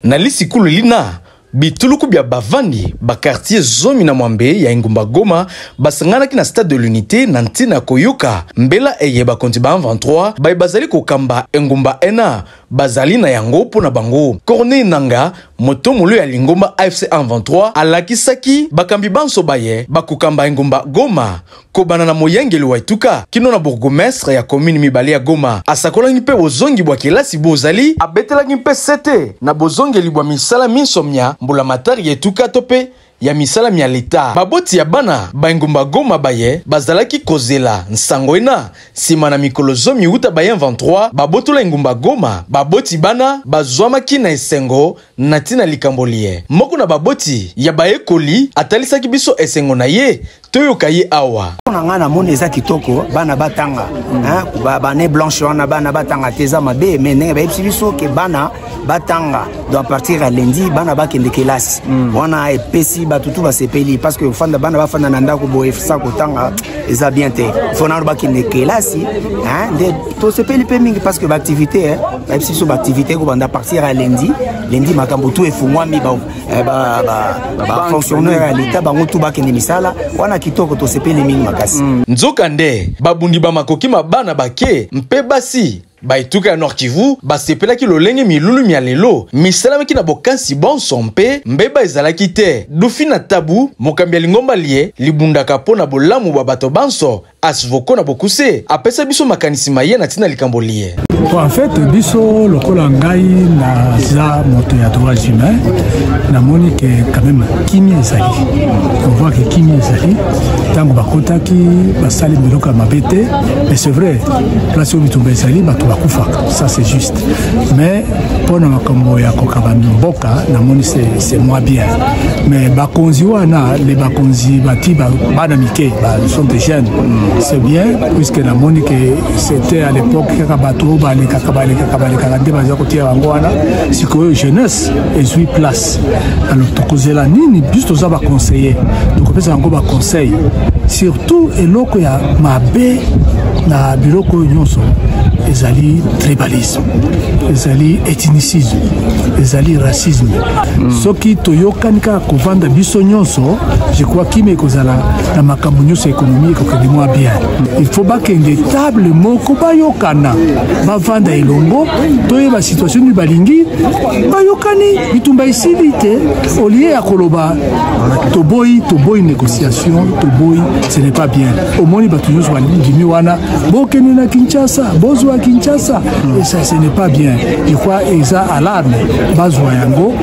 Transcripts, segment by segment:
Na lisikulu lina, bituluku bya bavandi ba quartier 18 ya engumba Goma basanganaki na Stade de l'Unité na ntina ya koyoka mbela eye bakonzi ba M23 baye bazali kokamba engumba ena bazali na yango mpo na bango. Corneille Nangaa, moto molo ya lingomba AFC M23, alakisaki bakambi banso baye bakokamba engumba Goma kobanda na moyangeli wa etuka kino na bourgmestre ya commune mibale ya Goma. Asakolaki mpe bozongi bwa kelasi bozali, abetelaki mpe sete na bozongeli bwa misala minso mya mbulamatari ya etuka to mpe ya misala mya leta. Baboti ya bana ba engumba Goma baye bazalaki kozela nsango ena nsima na mikolo 10 wuta ba M23 babotola engumba Goma. Baboti bana bazwamaki na esengo na ntina likambo liye. Moko na baboti ya bayekoli atalisaki biso esengo na ye, toyoka ye awa. Na ngai namoni eza kitoko bana batanga, bane blanche wana bana batanga te eza mabe, mais ndenge bayebisi biso ke bana batanga, donc à partir ya lundi bana bakende kelasi. Wana epesi bato tu basepeli, parce que fanda bana bafanda na ndako boye sa kotanga eza bien te, faut nano bakende kelasi nde tosepeli mpe mingi, parce que baactivité bayebisi biso baactivité ekobanda à partir ya lundi. Lundi makambo tu efungwami, bafonctionnaire ya leta bango tu bakende misala wana, kitoko, tosepeli mingi makasi. Nzokande babundi ba makoki ma bana bake mpe basi baetuka ya Nord Kivu basepelaki lolenge milulu mya lelo misalamaki na bokansi bonso mpe mbeba ezalaki te. Dufina Tabu, mokambi ya lingomba lie libundaka mpo na bolamu bwa bato banso, Asvoko na bokuse, apesa biso makanisi maye na ntina likambo lie. Bon, en fait biso lokola ngai naza moto ya droits humains, namoni ke quand même kimia ezali, on voit ke kimia ezali. Ntango bakotaki basali biloko ya mabe te, mais c'est vrai, place oyo bitumba ezali bato bakufaka, ça c'est juste, mais mpo na makambo ya kokaba mboka namoni c'est moins bien. Mais bakonzi wana, le bakonzi bati bana mike, sont des jeunes, c'est bien, puisque namoni ke c'était à l'époque kaka bato oyo balekaka balekaka balekaka nde baza kotia bango wana. Sikoyo jeunesse ezwi place, alors tokozela nini? Biso toza baconseiller, tokopesa bango baconseil. Surtout eloko ya mabe na biloko oyo nyonso ezali tribalisme, ezali ethnicisme, ezali racisme. Soki toyokani kaka kovanda biso nyonso, je crois kimia ekozala na makambo nyonso, économie ekokende mwa bien. Il faut bakende table moko, bayokana, bavanda elongo, toyeba situation nini balingi, bayokani, bitumba esili te. Au lieu ya koloba toboyi, toboyi négociation, toboyi, ce n'est pas bien. Omoni bato nyonso bandimi wana, bokende na Kinshasa, bozwa Kinshasa, et ça ce n'est pas bien. Je crois eza alarme, bazwa yango,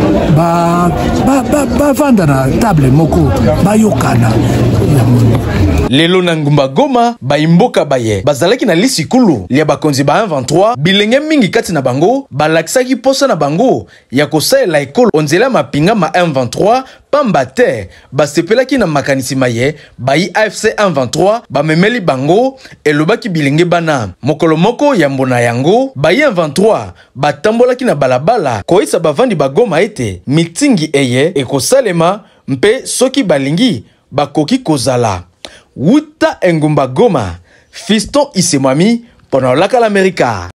bavanda na table moko, bayokana yango. Lelo na ngumba Goma, bayimboka baye bazalaki na lisikulu lia bakonzi ba 23, bilenge mingi kati na bango balakisaki posa na bango ya kosalela ekolo onzela mapinga ma M23, pamba te basepelaki na makanisi maye bayi AFC M23 bamemeli bango, elobaki bilenge bana. Mokolo moko yambo na yango, bayi M23 batambolaki na balabala koyisa bavandi bagoma ete mitingi eye ekosalema mpe soki balingi bakoki kozala. Wuta engumba Goma, Fiston Isemwami mpo na Olaka l'Amerika.